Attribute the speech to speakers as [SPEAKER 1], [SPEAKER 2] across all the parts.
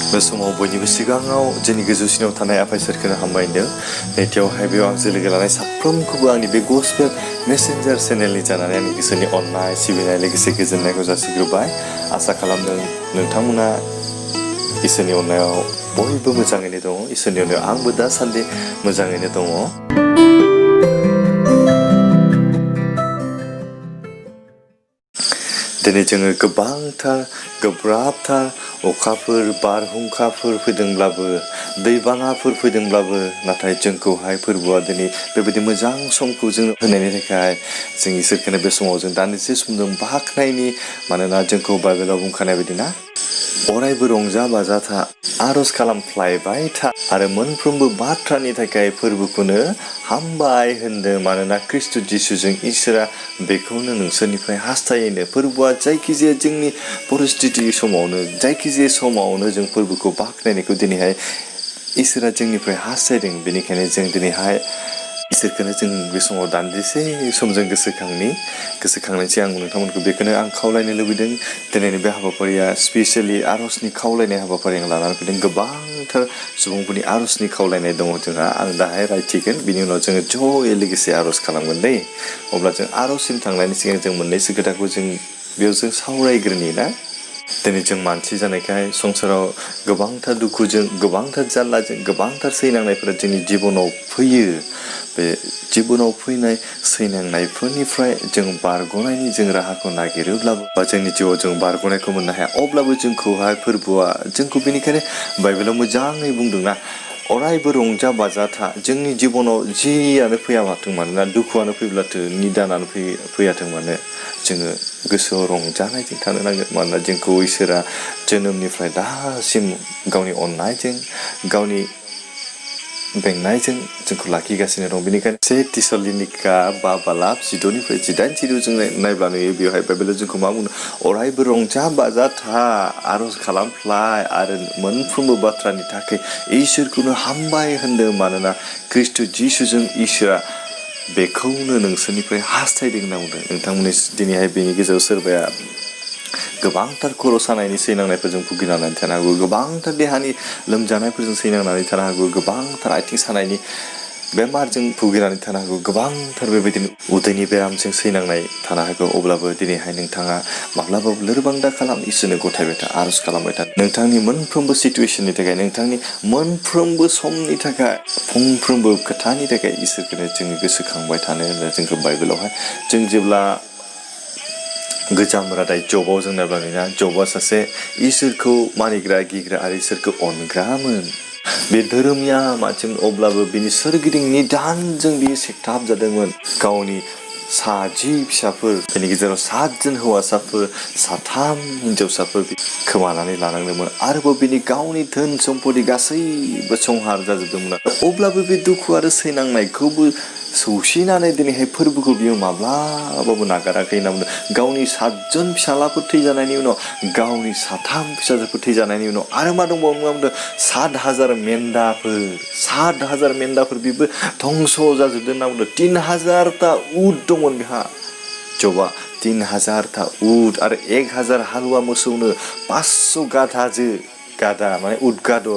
[SPEAKER 1] बे समाव बयनिबो सिगाङाव जोंनि गोजौसिनाव थानाय आफा इसोरखौनो हामबायदों। नैथियावहाय बेयाव आं लोगो लानाय साफ्रोमखौबो आंनि बे गस्पेल मेसेन्जार चेनेलनि जानानै आंनि गोसोनि अननाय सिबिनाय लोगोसे गोजोननायखौ जासिग्रोबाय। आसा खालामदों नोंथांमोना इसोरनि अननायाव बयबो मोजाङैनो दङ। इसोरनि अननायाव आंबो दासान्दि मोजाङैनो दङ। दिनै जोङो गोबांथार गोब्राबथार अखाफोर बारहुंखाफोर फैदोंब्लाबो दैबानाफोर फैदोंब्लाबो नाथाय जोंखौहाय फोरबोआ दिनै बेबायदि मोजां समखौ जों होनायनि थाखाय जों इसोरखौनो बे समाव जों दान्दिसे सम जों बाख्नायनि। मानोना जोंखौ बाइबेलाव बुंखानाय बायदिना अरायबो रंजा बाजा था आर'ज खालामफ्लायबाय था आरो मोनफ्रोमबो बाथ्रानि थाखाय फोरबोखौनो हामबाय होनदों। मानोना ख्रिस्ट' जिसुजों इसोरा बेखौनो नोंसोरनिफ्राय हास्थायोनो। फोरबोआ जायखिजाया जोंनि परिस्थिति समावनो जायखिजाया समावनो जों फोरबोखौ बाख्नायनायखौ दिनैहाय इसोरा जोंनिफ्राय हास्थायदों। बेनिखायनो जों दिनैहाय इसोरखौनो जों बे समाव दान्दिसे समजों गोसोखांनायसै आं नोंथांमोनखौ बेखौनो आं खावलायनो लुबैदों। दिनैनि बे हाबाफारिया स्पेसियेलि आर'जनि खावलायनाय हाबाफारि आं लानानै फैदों। गोबांथार सुबुंफोरनि आर'जनि खावलायनाय दङ जोंहा। आं दाहाय रायथिगोन बिनि उनाव जोङो ज'यै लोगोसे आर'ज खालामगोन दै। अब्ला जों आर'जसिम थांनायनि सिगां जों मोननैसो खोथाखौ जों बेयाव जों सावरायग्रोनि ना। दिनै जों मानसि जानायखाय संसाराव गोबांथार दुखुजों गोबांथार जारलाजों गोबांथार सैनांनायफोरा जोंनि जिबनाव फैयो। बे जिबनाव फैनाय सैनांनायफोरनिफ्राय जों बारग'नायनि जों राहाखौ नागिरोब्लाबो बा जोंनि जिउआव जों बारग'नायखौ मोननो हाया। अब्लाबो जोंखौहाय फोरबोआ जोंखौ बेनिखायनो बाइबेलाव मोजाङै बुंदोंना अरायबो रंजा बाजा था। जोंनि जिबनाव जियानो फैया माथों मानोना दुखुआनो फैब्लाथो निदानानो फैयाथों मानो जोङो गोसोआव रंजानायजों थानो नांगोन। मानोना जोंखौ इसोरा जोनोमनिफ्राय दासिम गावनि अननायजों गावनि बेंनायजों जोंखौ लाखिगासिनो दं। बेनिखायनो 1 थिसलिनिका 5:7-8 जों नायब्ला नुयो बेवहाय बाइबेलाव जोंखौ मा बुंदों अरायबो रंजा बाजा था आर'ज खालामफ्लाय आरो मोनफ्रोमबो बाथ्रानि थाखाय इसोरखौनो हामबाय होनदों। मानोना ख्रिस्ट' जिसुजों इसोरा बेखौनो नोंसोरनिफ्राय हास्थायदों होनना बुंदों। नोंथांमोननि दिनैहाय बेनि गेजेराव सोरबाया गोबांथार खर' सानायनि सैनांनायफोरजों भुगिनानै थानो हागौ। गोबांथार देहानि लोमजानायफोरजों सैनांनानै थानो हागौ। गोबांथार आथिं सानायनि बेमारजों भुगिनानै थानो हागौ। गोबांथार बेबायदिनो उदैनि बेरामजों सैनांनाय थानो हागौ। अब्लाबो दिनैहाय नोंथाङा माब्लाबाबो लोरबां दा खालाम। इसोरनो गथायबाय था आर'ज खालामबाय था। नोंथांनि मोनफ्रोमबो सिटुवेसननि थाखाय नोंथांनि मोनफ्रोमबो समनि थाखाय फंफ्रोमबो खोथानि थाखाय इसोरखौनो जोङो गोसोखांबाय थानो होनो जोंखौ बाइबेलावहाय। जों जेब्ला गोजाम रादाय जबाव जों नायब्ला नुयोना जबा सासे इसोरखौ मानिग्रा गिग्रा आरो इसोरखौ अनग्रामोन। बे धोरोमिया मानसिमोन अब्लाबो बिनि सोरगिदिं निदानजों बियो सेग्थाब जादोंमोन। गावनि 10 फिसाफोर बेनि गेजेराव 7 हौवासाफोर 3 हिनजावसाफोर खोमानानै लानांदोंमोन। आरोबाव बिनि गावनि धोन सम्पति गासैबो संहार जाजोबदोंमोन। अब्लाबो बे दुखु आरो सैनांनायखौबो सौसिनानै दिनैहाय फोरबोखौ बियो माब्लाबाबो नागाराखै होनना बुंदों। गावनि 7 फिसालाफोर थैजानायनि उनाव गावनि 3 फिसाजोफोर थैजानायनि उनाव आरो मा दंबावो मा बुंदों 7,000 मेन्दाफोर बेबो धंस' जाजोबदों होनना बुंदों। 3,000ता उट दंमोन बेहा जबा 3,000ता उट आरो 1,000 हालुवा मोसौनो 500 गादा माने उदगाद'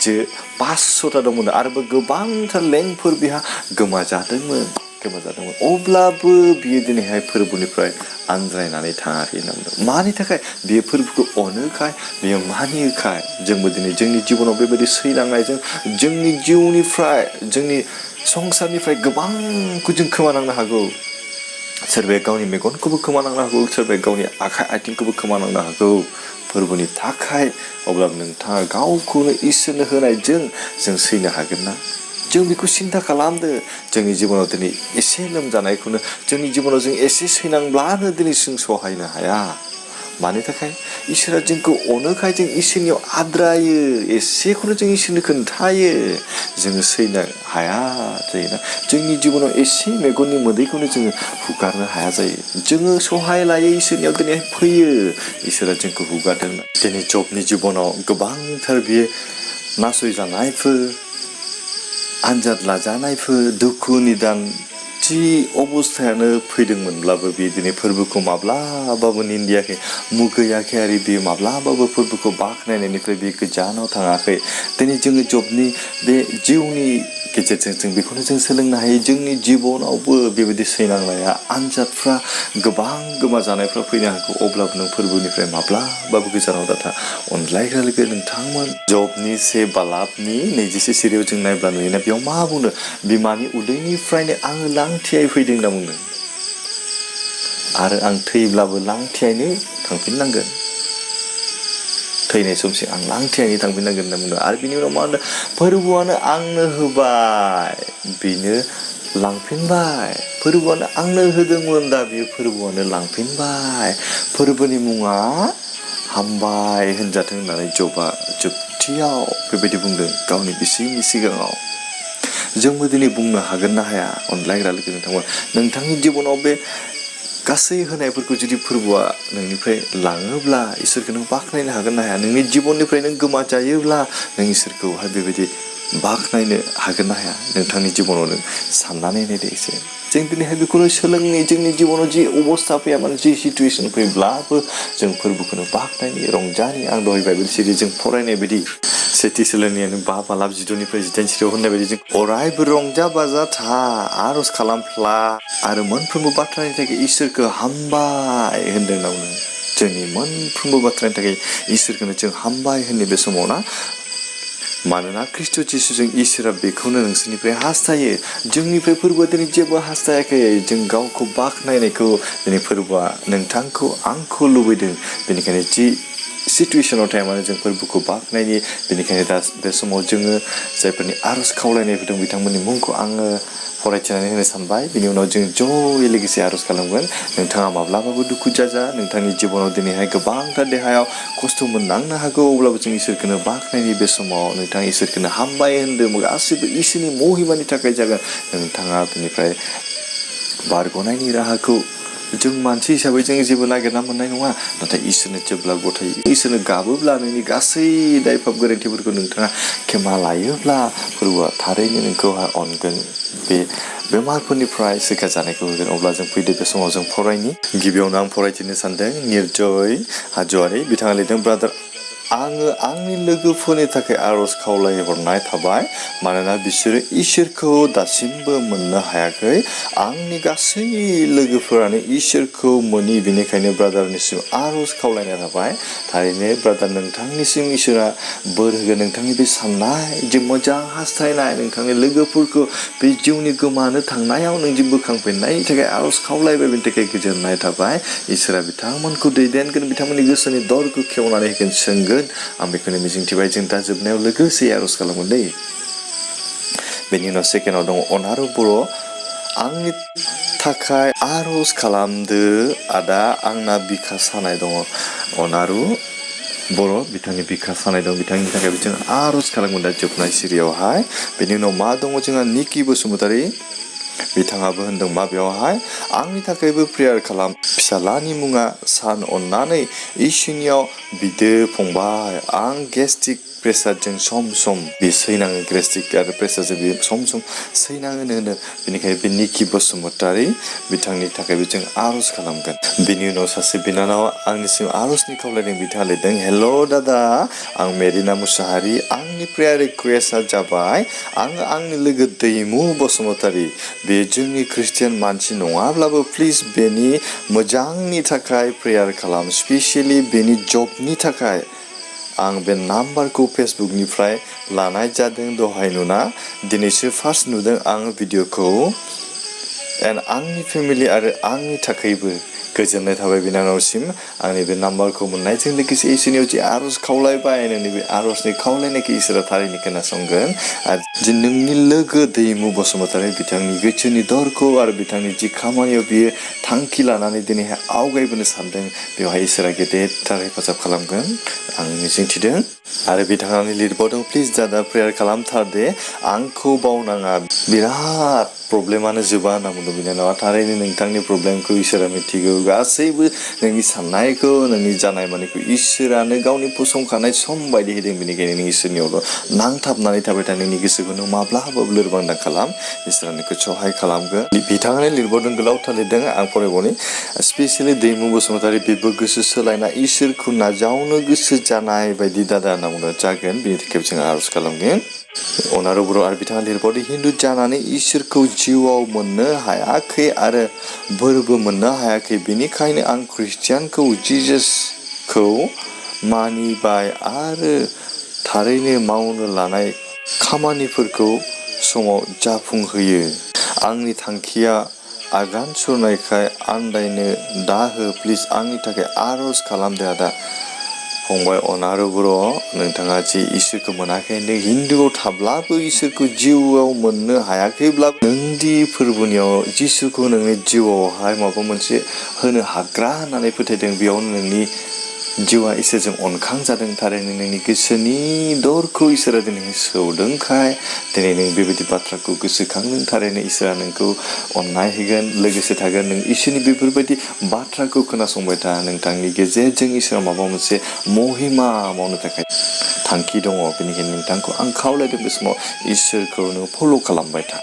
[SPEAKER 1] जो 500ता दंमोन। आरोबो गोबांथार लेंफोर बेहा गोमाजादोंमोन। अब्लाबो बियो दिनैहाय फोरबोनिफ्राय आनज्रायनानै थाङाखै होनना बुंदों। मानि थाखाय बियो फोरबोखौ अनोखाय बियो मानियोखाय जोंबो दिनै जोंनि जिबनाव बेबायदि सैनांनायजों जोंनि जिउनिफ्राय जोंनि संसारनिफ्राय गोबांखौ जों खोमानांनो हागौ। सोरबाया गावनि मेगनखौबो खोमानांनो हागौ। सोरबाया गावनि आखाइ आथिंखौबो खोमानांनो हागौ फोरबोनि थाखाय। अब्लाबो नोंथाङा गावखौनो इसोरनो होनायजों जों सैनो हागोन ना? जों बेखौ सिन्था खालामदो। जोंनि जिबनाव दिनै एसे लोमजानायखौनो जोंनि जिबनाव जों एसे सैनांब्लानो दिनै जों सहायनो हाया। मानि थाखाय इसोरा जोंखौ अनोखाय जों इसोरनियाव आद्रायो। एसेखौनो जों इसोरनो खोन्थायो जोङो सैनो हाया जायोना। जोंनि जिबनाव एसे मेगननि मोदैखौनो जोङो हुगारनो हाया जायो। जोङो सहाय लायो इसोरनियाव दिनै फैयो इसोरा जोंखौ हुगारदों। दिनै जबनि जिबनाव गोबांथार बियो नासयजानायफोर आनजाद लाजानायफोर दुखु निदान गाज्रि अबस्थायानो फैदोंमोनब्लाबो बे दिनै फोरबोखौ माब्लाबाबो निन्दियाखै मुगैयाखै आरो बे माब्लाबाबो फोरबोखौ बाख्नायनायनिफ्राय बे गोजानाव थाङाखै। दिनै जोङो जबनि बे जिउनि गेजेरजों जों बेखौनो जों सोलोंनो हायो जोंनि जिबनावबो बेबायदि सैनांनाया आनजादफ्रा गोबां गोमाजानायफ्रा फैनो हागौ अब्लाबो नों फोरबोनिफ्राय माब्लाबाबो गोजानाव दाथा। अनलायग्रा लोगो नोंथांमोन जबनि 1 बालाबनि 26 सिरियाव जों नायब्ला नुयोना बेयाव मा बुंदों बिमानि उदैनिफ्रायनो आङो लांथियाय फैदों होनना बुंदों आरो आं थैब्लाबो लांथियायनो थांफिननांगोन थैनाय समसिम आं लांथियायनो थांफिननांगोन होनना बुंदों आरो बिनि उनाव मा होनदों फोरबोआनो आंनो होबाय बेनो लांफिनबाय फोरबोआनो आंनो होदोंमोन दा बेयो फोरबोआनो लांफिनबाय फोरबोनि मुङा हामबाय होनजाथों होननानै जबा जोबथियाव बेबायदि बुंदों गावनि बिसिनि सिगाङाव। जोंबो दिनै बुंनो हागोन ना हाया अनलायग्रा लोगो नोंथांनि जिबनाव बे गासै होनायफोरखौ जुदि फोरबोआ नोंनिफ्राय लाङोब्ला इसोरखौ नों बाख्नायनो हागोन ना हाया नोंनि जिबननिफ्राय नों गोमाजायोब्ला नों इसोरखौहाय बेबायदि बाख्नायनो हागोन ना हाया नोंथांनि जिबनाव नों साननानै नायदो एसे जों दिनैहाय बेखौनो सोलोंनि जोंनि जिबनाव जि अबस्था फैया मानो जि सिटुवेसन फैब्लाबो जों फोरबोखौनो बाख्नायनि रंजानि आं दहाय बाइबेल सिरि जों फरायनाय बायदि 2 थेसलोनियानो 5 बालाब 12निफ्राय 18 सिरियाव होननाय बायदि जों अरायबो रंजा बाजा था आरज खालामफ्ला आरो मोनफ्रोमबो बाथ्रानि थाखाय इसोरखौ हामबाय होनदों नावनो जोंनि मोनफ्रोमबो बाथ्रानि थाखाय इसोरखौनो जों हामबाय होननि बे समाव ना मानोना ख्रिस्ट' जिसुजों इसोरा बेखौनो नोंसोरनिफ्राय हास्थायो जोंनिफ्राय फोरबोआ दिनै जेबो हास्थायाखै जों गावखौ बाख्नायनायखौ दिनै फोरबोआ नोंथांखौ आंखौ लुबैदों बेनिखायनो जि सिटुवेसनाव थाया मानो जों फोरबोखौ बाख्नायनि बेनिखायनो दा बे समाव जोङो जायफोरनि आरज खावलायनायफोर दं बिथांमोननि मुंखौ आङो फरायथिनानै होनो सानबाय बिनि उनाव जों ज'यै लोगोसे आरज खालामगोन नोंथाङा माब्लाबाबो दुखु जाजा नोंथांनि जिबनाव दिनैहाय गोबांथार देहायाव खस्थ' मोननांनो हागौ अब्लाबो जों इसोरखौनो बाख्नायनि बे समाव नोंथाङा इसोरखौनो हामबाय होनदों गासैबो इसोरनि महिमानि थाखाय जागोन नोंथाङा बेनिफ्राय बारग'नायनि राहाखौ जों मानसि हिसाबै जों जेबो नागिरना मोननाय नङा नाथाय इसोरनो जेब्ला गथायो इसोरनो गाबोब्ला नोंनि गासै दायपाप गोरोन्थिफोरखौ नोंथाङा खेमा लायोब्ला फोरबोआ थारैनो नोंखौहाय अनगोन बे बेमारफोरनिफ्राय रैखा जानायखौ होगोन अब्ला जों फैदो बे समाव जों फरायनि गिबियावनो आं फरायथिनो सानदों निर्जय हाज'वारि बिथाङा लिरदों ब्रादार आङो आंनि लोगोफोरनि थाखाय आरज खावलायहरनाय थाबाय मानोना बिसोरो इसोरखौ दासिमबो मोननो हायाखै आंनि गासै लोगोफोरानो इसोरखौ मोनि बेनिखायनो ब्रादारनिसिम आरज खावलायनाय थाबाय थारैनो ब्रादार नोंथांनिसिम इसोरा बोर होगोन नोंथांनि बे साननाय जे मोजां हास्थायनाय नोंथांनि लोगोफोरखौ बे जिउनि गोमानो थांनायाव नों जि बोखांफिननायनि थाखाय आरज खावलायबाय बेनि थाखाय गोजोननाय थाबाय इसोरा बिथांमोनखौ दैदेनगोन बिथांमोननि गोसोनि दरखौ खेवनानै होगोन सोंगोन आं बेखौनो मिजिंथिबाय जों दा जोबनायाव लोगोसे आरज खालामगोन दै बेनि उनाव सेकेन्डआव दङ अनारु बर' आंनि थाखाय आरज खालामदो आदा आंना बिखा सानाय दङ अनारु बर' बिथांनि बिखा सानाय दं बिथांनि थाखाय जों आरज खालामगोन दा जोबनाय सिरियावहाय बेनि उनाव मा दङ जोंहा निकि बसुमतारी बिथाङाबो होनदों मा बेवहाय आंनि थाखायबो प्रेयार खालाम फिसालानि मुङा सान अननानै इसोरनियाव बिदो फंबाय आं गेस्ट्रिक प्रेसारजों सम सम बे सैनाङो गेस्ट्रिक आरो प्रेसारजों बे सम सम सैनाङो होनो बेनिखायनो बे निकि बसुमतारी बिथांनि थाखायबो जों आरज खालामगोन बेनि उनाव सासे बिनानाव आंनिसिम आरजनि खावलायदों बिथाङा लिरदों हेल' दादा आं मेरिना मुसाहारि आंनि प्रेयार रिकुवेस्टआ जाबाय आङो आंनि लोगो दैमु बसुमतारी बे जोंनि ख्रिस्टियान मानसि नङाब्लाबो प्लिज बेनि मोजांनि थाखाय प्रेयार खालाम स्पेसियेलि बेनि जबनि थाखाय आं बे नाम्बारखौ फेसबुकनिफ्राय लानाय जादों दहाय नुना दिनैसो फार्स्ट नुदों आं भिडिअखौ एन्ड आंनि फेमिलि आरो आंनि थाखायबो गोजोननाय थाबाय बिनानावसिम आंनि बे नाम्बारखौ मोननायजों लोगोसे इसोरनियाव जे आरज खावलायबाय नोंनि बे आरजनि खावलायनायखौ इसोरा थारैनो खोनासंगोन आरो जे नोंनि लोगो दैमु बसुमतारी बिथांनि गोसोनि दरखौ आरो बिथांनि जि खामानियाव बियो थांखि लानानै दिनैहाय आवगायबोनो सानदों बेवहाय इसोरा गेदेरथार हेफाजाब खालामगोन आं मिजिंथिदों आरो बिथाङानो लिरबावदों प्लिज दादा प्रेयार खालामथार दे आंखौ बावनाङा बिराद प्रब्लेमानो जोबा होनना बुंदों बिनानावा थारैनो नोंथांनि प्रब्लेमखौ इसोरा मिथिगौ गासैबो नोंनि साननायखौ नोंनि जानाय मानायखौ इसोरानो गावनि फसंखानाय सम बायदि होदों बेनिखायनो नों इसोरनियावल' नांथाबनानै थाबाय था नोंनि गोसोखौ नों माब्लाबाबो लोरबां दा खालाम इसोरा नोंखौ सहाय खालामगोन बिथाङानो लिरबावदों गोलावथार लिरदों आं फरायबावनि स्पेसियेलि दैमु बसुमतारी बेबो गोसो सोलायना इसोरखौ नाजावनो गोसो जानाय बायदि दादा होनना बुंदों जागोन बेनि थाखाय जों आर'ज खालामगोन अनारु बर' आरो बिथाङा लिरबावदों हिन्दु जानानै इसोरखौ जिउआव मोननो हायाखै आरो बोरबो मोननो हायाखै बेनिखायनो आं ख्रिस्टियानखौ जिजासखौ मानिबाय आरो थारैनो मावनो लानाय खामानिफोरखौ समाव जाफुंहोयो आंनि थांखिया आगान सुरनायखाय आन्दायनो दाहो प्लिज आंनि थाखाय आर'ज खालामदो आदा फंबाय अनारु बर' नोंथाङा जि इसोरखौ मोनाखै नों हिन्दुआव थाब्लाबो इसोरखौ जिउआव मोननो हायाखैब्लाबो नोंदि फोरबोनियाव जिसुखौ नोंनि जिउआवहाय माबा मोनसे होनो हाग्रा होननानै फोथायदों बेयावनो नोंनि जिउआ इसोरजों अनखां जादों थारैनो नोंनि गोसोनि दरखौ इसोरा दिनै सौदोंखाय दिनै नों बेबायदि बाथ्राखौ गोसोखांदों थारैनो इसोरा नोंखौ अननाय होगोन लोगोसे थागोन नों इसोरनि बेफोरबायदि बाथ्राखौ खोनासंबाय था नोंथांनि गेजेरजों इसोरा माबा मोनसे महिमा मावनो थाखाय थांखि दङ बेनिखायनो नोंथांखौ आं खावलायदों बे समाव इसोरखौ नों फल' खालामबाय था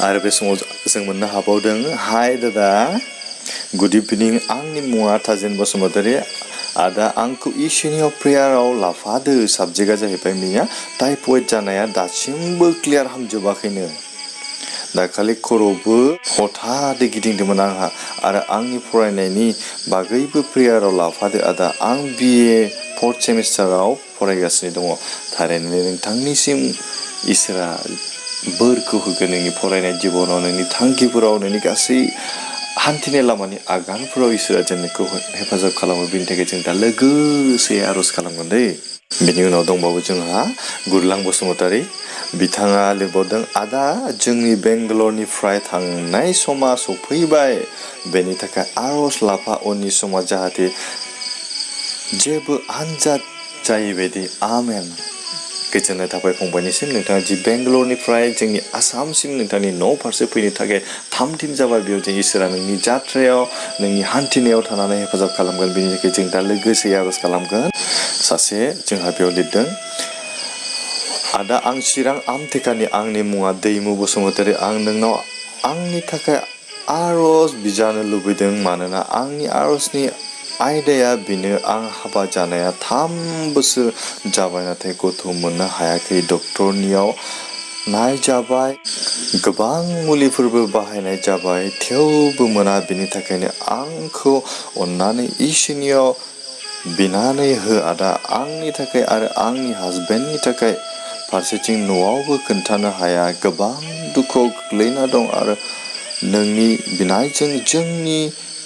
[SPEAKER 1] आरो बे समाव जों मोननो हाबावदों हाय दादा गुड इभिनिं आंनि मुङा थाजेन बसुमतारी आदा आंखौ इसोरनियाव प्रेयाराव लाफादो साबजेक्टआ जाहैबाय मिया टाइफयड जानाया दासिमबो क्लियार हामजोबाखैनो दाखालि खर'बो हथादै गिदिंदोंमोन आंहा आरो आंनि फरायनायनि बागैबो प्रेयाराव लाफादो आदा आं BA 4th सेमिस्टाराव फरायगासिनो दङ थारैनो नोंथांनिसिम इसोरा बोरखौ होगोन नोंनि फरायनाय जिबनाव नोंनि थांखिफोराव नोंनि गासै हान्थिनाय लामानि आगानफोराव इसोरा जोंखौ हेफाजाब खालामो बेनि थाखाय जों दा लोगोसे आर'ज खालामगोन दै बेनि उनाव दंबावो जोंहा गुरलां बसुमतारी बिथाङा लिरबावदों आदा जोंनि बेंगालरनिफ्राय थांनाय समा सफैबाय बेनि थाखाय आर'ज लाफा उननि समा जाहाथे जेबो आनजाद जायैबायदि आमेन गोजोननाय थाबाय फंबायनिसिम नोंथाङा जि बेंगालरनिफ्राय जोंनि आसामसिम नोंथांनि न' फारसे फैनो थाखाय 3 दिन जाबाय बेयाव जों इसोरा नोंनि जात्रायाव नोंनि हान्थिनायाव थानानै हेफाजाब खालामगोन बेनि थाखाय जों दा लोगोसे आर'ज खालामगोन सासे जोंहा बेयाव लिरदों आदा आं चिरां आमथेखानि आंनि मुङा दैमु बसुमतारी आं नोंनाव आंनि थाखाय आर'ज बिजानो लुबैदों मानोना आंनि आर'जनि आयदाया बेनो आं हाबा जानाया 3 बोसोर जाबाय नाथाय गथ' मोननो हायाखै डक्टरनियाव नायजाबाय गोबां मुलिफोरबो बाहायनाय जाबाय थेवबो मोना बेनि थाखायनो आंखौ अननानै इसोरनियाव बिनानै हो आदा आंनि थाखाय आरो आंनि हासबेन्डनि थाखाय फारसेथिं न'आवबो खोन्थानो हाया गोबां दुखुआव गोग्लैना दं आरो नोंनि बिनायजों जोंनि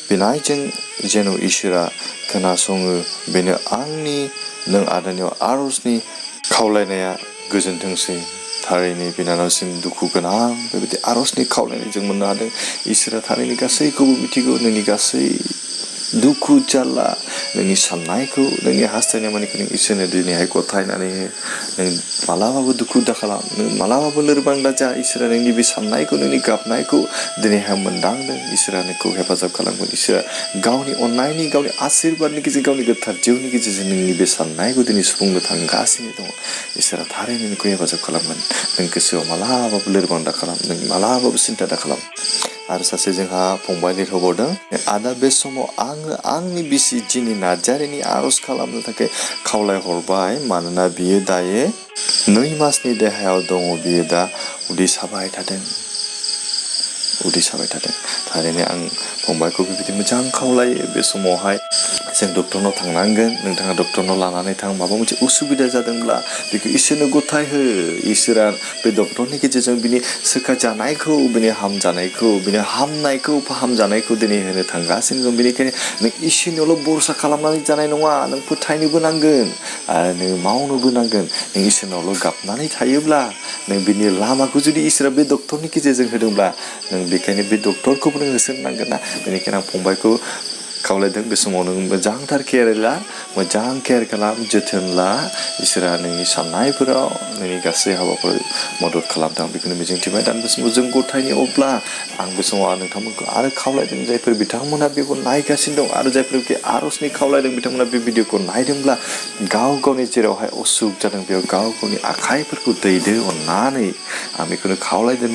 [SPEAKER 1] बिनायजों जेन' इसोरा खोनासङो बेनो आंनि नों आदानियाव आर'जनि खावलायनाया गोजोनथोंसै थारैनो बिनानावसिम दुखु गोनां बेबायदि आर'जनि खावलायनाय जों मोननो हादों इसोरा थारैनो गासैखौबो मिथिगौ नोंनि गासै दुखु जारला नोंनि साननायखौ नोंनि हास्थायनाय मानिखौ नों इसोरनो दिनैहाय गथायनानै नों मालाबाबो दुखु दाखालाम नों मालाबाबो लोरबां दाजा इसोरा नोंनि बे साननायखौ नोंनि गाबनायखौ दिनैहाय मोनदांदों इसोरा नोंखौ हेफाजाब खालामगोन इसोरा गावनि अननायनि गावनि आशीर्बादनि गेजेरजों गावनि गोथार जिउनि गेजेरजों नोंनि बे साननायखौ दिनै सुफुंनो थांगासिनो दङ इसोरा थारैनो नोंखौ हेफाजाब खालामगोन नों गोसोआव मालाबाबो लोरबां दाखालाम नों मालाबाबो सिन्था दाखालाम आरो सासे जोंहा फंबाय लिरहरबावदों आदा बे समाव आङो आंनि बिसि जिनि नार्जारिनि आर'ज खालामनो थाखाय खावलायहरबाय मानोना बियो दायो 2 मासनि देहायाव दङ बियो दा उदै साबाय थादों थारैनो आं फंबायखौ बेबायदि मोजां खावलायो बे समावहाय जों डक्टरनाव थांनांगोन नोंथाङा डक्टरनाव लानानै थां माबा मोनसे उसुबिदा जादोंब्ला बेखौ इसोरनो गथाय हो इसोरा बे डक्टरनि गेजेरजों बिनि सोखाजानायखौ बिनि हामजानायखौ बिनि हामनायखौ फाहामजानायखौ दिनै होनो थांगासिनो दं बेनिखायनो नों इसोरनियावल' भरसा खालामनानै जानाय नङा नों फोथायनोबो नांगोन आरो नों मावनोबो नांगोन नों इसोरनावल' गाबनानै थायोब्ला नों बिनि लामाखौ जुदि इसोरा बे डक्टरनि गेजेरजों होदोंब्ला नों बेखायनो बे डक्टरखौबो नों होसोनांगोन ना बेनिखायनो आं फंबायखौ खावलायदों बे समाव नों मोजांथार मोजां केयार खालाम जोथोन ला इसोरा नोंनि साननायफोराव नोंनि गासै हाबाफोर मदद खालामदों बेखौनो मिजिंथिबाय दा बे समाव जों गथायनि अब्ला आं बे समाव नोंथांमोनखौ आरो खावलायदों जायफोर बिथांमोना बेखौ नायगासिनो दं आरो जायफोर आर'जनि खावलायदों बिथांमोना बे भिडिअखौ नायदोंब्ला गाव गावनि जेरावहाय असुख जादों बेयाव गाव गावनि आखाइफोरखौ दैदो अननानै आं बेखौनो खावलायदों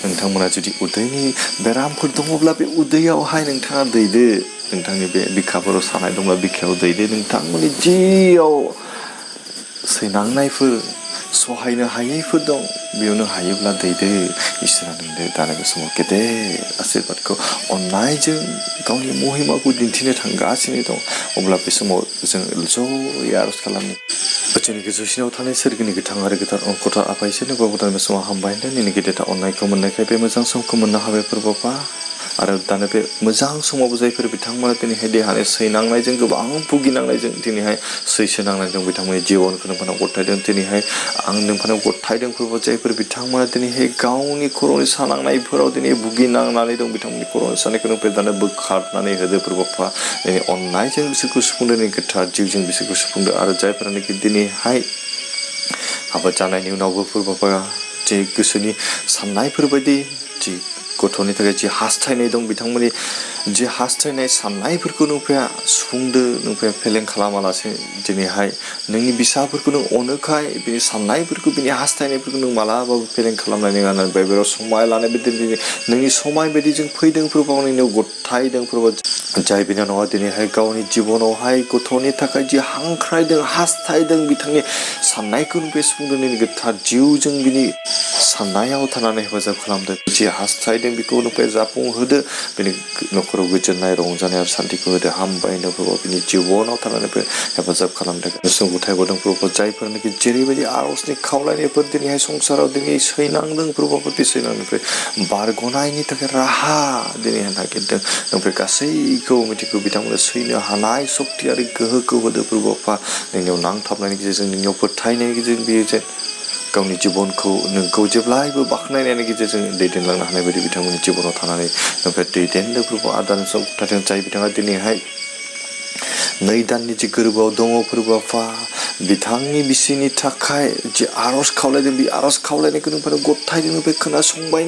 [SPEAKER 1] नोंथांमोना जुदि उदैनि बेरामफोर दङब्ला बे उदैयावहाय नोंथाङा दैदो नोंथांनि बे बिखाफोराव सानाय दंब्ला बिखायाव दैदो नोंथांमोननि जियाव सैनांनायफोर सहायनो हायैफोर दं बेयावनो हायोब्ला दैदो इसोरा नोंनो दानो बे समाव गेदेर आशीर्बादखौ अननायजों गावनि महिमाखौ दिन्थिनो थांगासिनो दं अब्ला बे समाव जों ज'यै आर'ज खालामो जोंनि गोजौसिनाव थानाय सोरगिनि गोथां आरो गोथार अनखथा आफा इसोरनि बाबुदान बे समाव हामबाय होनदों नोंनि गेदेर अननायखौ मोननायखाय बे मोजां समखौ मोननो हाबाय फोरबोफा आरो दानो बे मोजां समावबो जायफोर बिथांमोना दिनैहाय देहानि सैनांनायजों गोबां भुगिनांनायजों दिनैहाय सैसो नांनाय दं बिथांमोननि जिबनखौ नोंफानाव गथायदों दिनैहाय आं नोंफानाव गथायदों फोरबो जायफोर बिथांमोना दिनैहाय गावनि खर'नि सानांनायफोराव दिनै भुगिनांनानै दं बिथांमोननि खर'नि सानायखौ नोंफोर दानो बोखारनानै होदो फोरबोफा दिनै अननायजों बिसोरखौ सुफुंदो दिनै गोथार जिउजों बिसोरखौ सुफुंदो आरो जायफोरानोखि दिनैहाय हाबा जानायनि उनावबो फोरबोफा जे गोसोनि साननायफोरबायदि जि गथ'नि थाखाय जि हास्थायनाय दं बिथांमोननि जि हास्थायनाय साननायफोरखौ नोंफाया सुफुंदो नोंफाया फेलें खालामालासे दिनैहाय नोंनि बिसाफोरखौ नों अनोखाय बिनि साननायफोरखौ बिनि हास्थायनायफोरखौ नों मालाबाबो फेलें खालामनाय नङा होननानै बाइबेलाव समाय लानाय बायदि नोंनि समाय बायदि जों फैदों फोरबो नोंनियाव गथायदों फोरबो जाय बिनानावा दिनैहाय गावनि जिबनावहाय गथ'नि थाखाय जि हांख्रायदों हास्थायदों बिथांनि साननायखौ नों बे सुफुंदों नोंनि गोथार जिउजों बिनि साननायाव थानानै हेफाजाब खालामदों जि हास्थायदों बेखौ नोंफाय जाफुंहोदो बिनि न'खराव गोजोननाय रंजानाय आरो सान्थिखौ होदो हामबाय होनदों फोरबो बिनि जिबनाव थानानै बे हेफाजाब खालामदों गोसोआव गथायबोदों फोरबो जायफोरनाखि जेरैबायदि आर'जनि खावलायनायफोर दिनैहाय संसाराव दिनै सैनांदों फोरबोफोर बे सैनांनिफ्राय बारग'नायनि थाखाय राहा दिनैहाय नागिरदों ओमफ्राय गासैखौ मिथिगौ बिथांमोननो सैनो हानाय सक्ति आरो गोहोखौ होदो फोरबोफा नोंनियाव नांथाबनायनि गेजेरजों नोंनियाव फोथायनायनि गेजेरजों बेयो जे गावनि जिबनखौ नोंखौ जेब्लायबो बाख्नायनायनि गेजेरजों दैदेनलांनो हानाय बायदि बिथांमोननि जिबनाव थानानै ओमफ्राय दैदेननो फोरबो आदारनि सम गथायदों जाय बिथाङा दिनैहाय 2 दाननि जि गोरबोआव दङ फोरबोफा बिथांनि बिसिनि थाखाय जि आर'ज खावलायदों बे आर'ज खावलायनायखौ नोंफोर गथायदों बे खोनासंबाय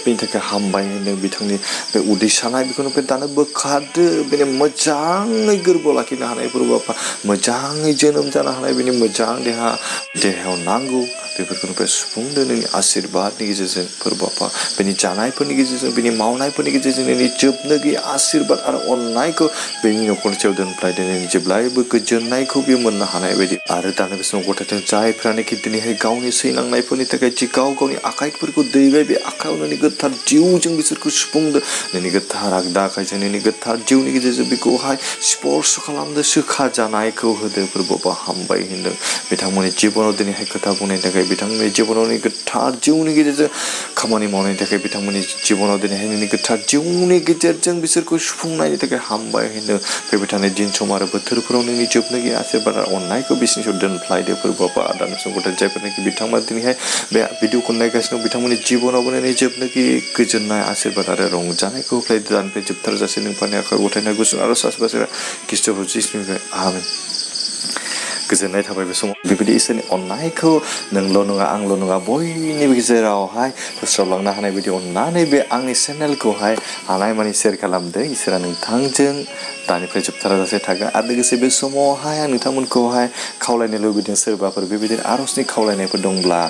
[SPEAKER 1] बेनि थाखाय हामबाय होनदों बिथांनि बे उदै सानाय बेखौ नोंफोर दानो बोखारदो बेनि मोजाङै गोरबोआव लाखिनो हानाय फोरबोफा मोजाङै जोनोम जानो हानाय बेनि मोजां देहायाव नांगौ बेफोरखौ नोंफोर सुफुंदो नोंनि आशीर्बादनि गेजेरजों फोरबोफा बेनि जानायफोरनि गेजेरजों बेनि मावनायफोरनि गेजेरजों नोंनि जोबनो गैयै आशीर्बाद आरो अननायखौ बेनि न'खरनि सायाव दोनफ्लायदों नोंनि जेब्लायबो गोजोननायखौ बेयो मोननो हानाय बायदि आरो दानो बे समाव गथायदों जायफ्रानोखि दिनैहाय गावनि सैनांनायफोरनि थाखाय जि गाव गावनि आखाइफोरखौ दैबाय बे आखायाव नोंनि गोथार जिउजों बिसोरखौ सुफुंदो नोंनि गोथार आगदा आखाइजों नोंनि गोथार जिउनि गेजेरजों बेखौहाय स्पर्श खालामदो सोखा जानायखौ होदो फोरबोफा हामबाय होनदों बिथांमोननि जिबनाव दिनैहाय खोथा बुंनायनि थाखाय बिथांमोननि जिबनाव गोथार जिउनि गेजेरजों खामानि मावनायनि थाखाय बिथांमोननि जिबनाव दिनैहाय नोंनि गोथार जिउनि गेजेरजों बिसोरखौ सुफुंनायनि थाखाय हामबाय होनदों फैबाय थानाय दिन सम आरो बोथोरफोराव नोंनि जोबनो गैयै आशीर्बाद आरो अननायखौ बिसोरनि सायाव दोनफ्लायदो फोरबोफा आदान गथाय जायफोरनाखि बिथांमोना दिनैहाय बे भिडिअखौ नायगासिनो दं बिथांमोननि जिबनावबो नोंनि जोबनो गैयै गोजोननाय आशीर्बाद आरो रंजानायखौ होफ्लायदो दानिफ्राय जोबथारजासे नोंफानि आखाइ गथायनाय गुसुं आरो सासबासोरा खृष्टफोर जिसुनिफ्राय आमेन गोजोननाय थाबाय बे समाव बेबायदि इसोरनि अननायखौ नोंल' नङा आंल' नङा बयनिबो गेजेरावहाय फोस्रावलांनो हानाय बायदि अननानै बे आंनि चेनेलखौहाय हानायमानि शेयार खालामदो इसोरा नोंथांजों दानिफ्राय जोबथाराजासे थागोन आरो लोगोसे बे समावहाय आं नोंथांमोनखौहाय खावलायनो लुबैदों सोरबाफोर बेबायदिनो आर'जनि खावलायनायफोर दंब्ला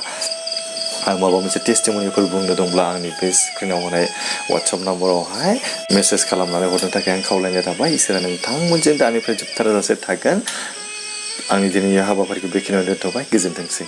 [SPEAKER 1] आं माबा मोनसे टेस्टिमनिफोर बुंनो दंब्ला आंनि बे स्क्रिनाव होनाय वाट्सएप नाम्बारावहाय मेसेज खालामनानै हरनो थाखाय आं खावलायनाय थाबाय इसोरा नोंथांमोनजों दानिफ्राय जोबथाराजासे थागोन आंनि दिनैनि हाबाफारिखौ बेखिनियावनो दोनथ'बाय गोजोनथोंसै